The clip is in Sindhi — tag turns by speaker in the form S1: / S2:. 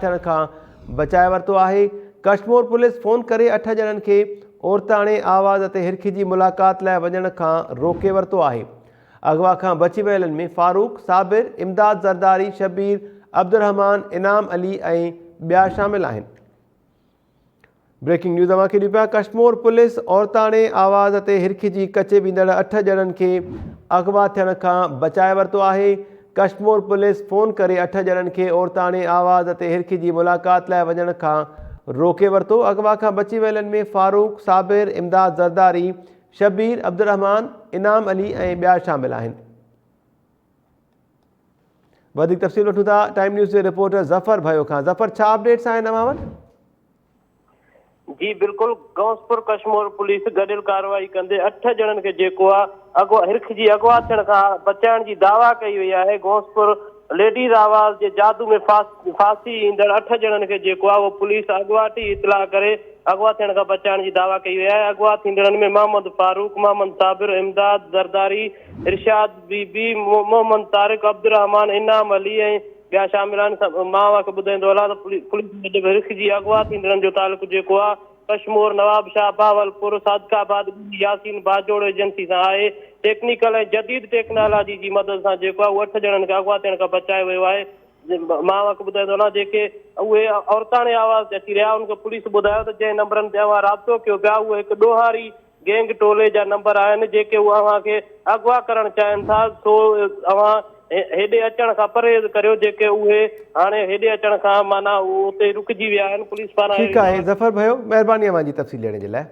S1: ٿيڻ کان بچائي ورتو آهي، ڪشمور پوليس فون ڪري اٺ ڄڻن کي عورتاڻي آواز تي هرکي جي ملاقات لاء وڃڻ کان روڪي ورتو آهي، اغوا کان بچي ويلن ۾ فاروق، صابر، امداد زرداري، شبير، عبدالرحمان، انعام علي ۽ ٻيا شامل آهن. بريڪنگ نيوز اوهان کي ڏيون پيا ڪشمور پوليس عورتاڻي آواز تي هرکجي ڪچي ويندڙ اٺ ڄڻن کي اغوا ٿيڻ کان بچائي ورتو آهي ڪشمور پوليس فون ڪري اٺ ڄڻن کي عورتاڻي آواز تي هرکجي ملاقات لاء وڃڻ کان روڪي ورتو اغوا کان بچي ويلن ۾ فاروق، صابر، امداد زرداري، شبير، عبدالرحمان، انعام علي ۽ ٻيا شامل آهن. وڌيڪ تفصيل وٺون ٿا ٽائيم نيوز جي رپورٽر ظفر ڀيو کان ظفر ڇا اپڊيٽس آهن اوهان وٽ؟
S2: جي بلڪل غوثپور ڪشمور پوليس گڏيل ڪارروائي ڪندي اٺ ڄڻن کي جيڪو آ اغوا هرک جي اغوا ٿيڻ کان بچائڻ جي دعويٰ ڪئي وئي آهي غوثپور ليڊيز آواز جي جادو ۾ ڦاسي ايندڙ اٺ ڄڻن کي جيڪو آ اهو پوليس اڳواٽ ئي اطلاع ڪري اغوا ٿيڻ کان بچائڻ جي دعويٰ ڪئي وئي آهي اغوا ٿيندڙن ۾ محمد فاروق، محمد صابر، امداد زرداري، ارشاد بي بي، محمد طارق، عبدالرحمان، انعام علي ۽ ٻيا شامل آهن. مان اوهان کي ٻڌائيندو هلان ته پوليس موجب هرک جي اغوا ٿيندڙن جو تعلق جيڪو آهي ڪشمور، نوابشاهه، بهاولپور، صادق آباد، ڳڙهي ياسين، باجوڙ ايجنسي سان آهي. ٽيڪنيڪل ۽ جديد ٽيڪنالاجي جي مدد سان جيڪو آهي اهو اٺ ڄڻن کي اغوا ٿيڻ کان بچايو ويو آهي. مان اوهان کي ٻڌائيندو هلان جيڪي اهي عورتاڻي آواز تي اچي رهيا انهن کي پوليس ٻڌايو ته جنهن نمبرن تي اوهان رابطو ڪيو پيا اهو هڪ ڏوهاري گينگ ٽولي جا نمبر آهن جيڪي هو اوهان کي اغوا ڪرڻ چاهين ٿا سو اوهان هيڏي اچڻ کان پرهيز ڪريو جيڪي اهي هاڻي هيڏي اچڻ کان معنيٰ اتي رڪجي ويا آهن پوليس پاران
S1: ٺيڪ آهي ظفر ڀيو مهرباني اوهان جي تفصيل ڏيڻ جي لاء.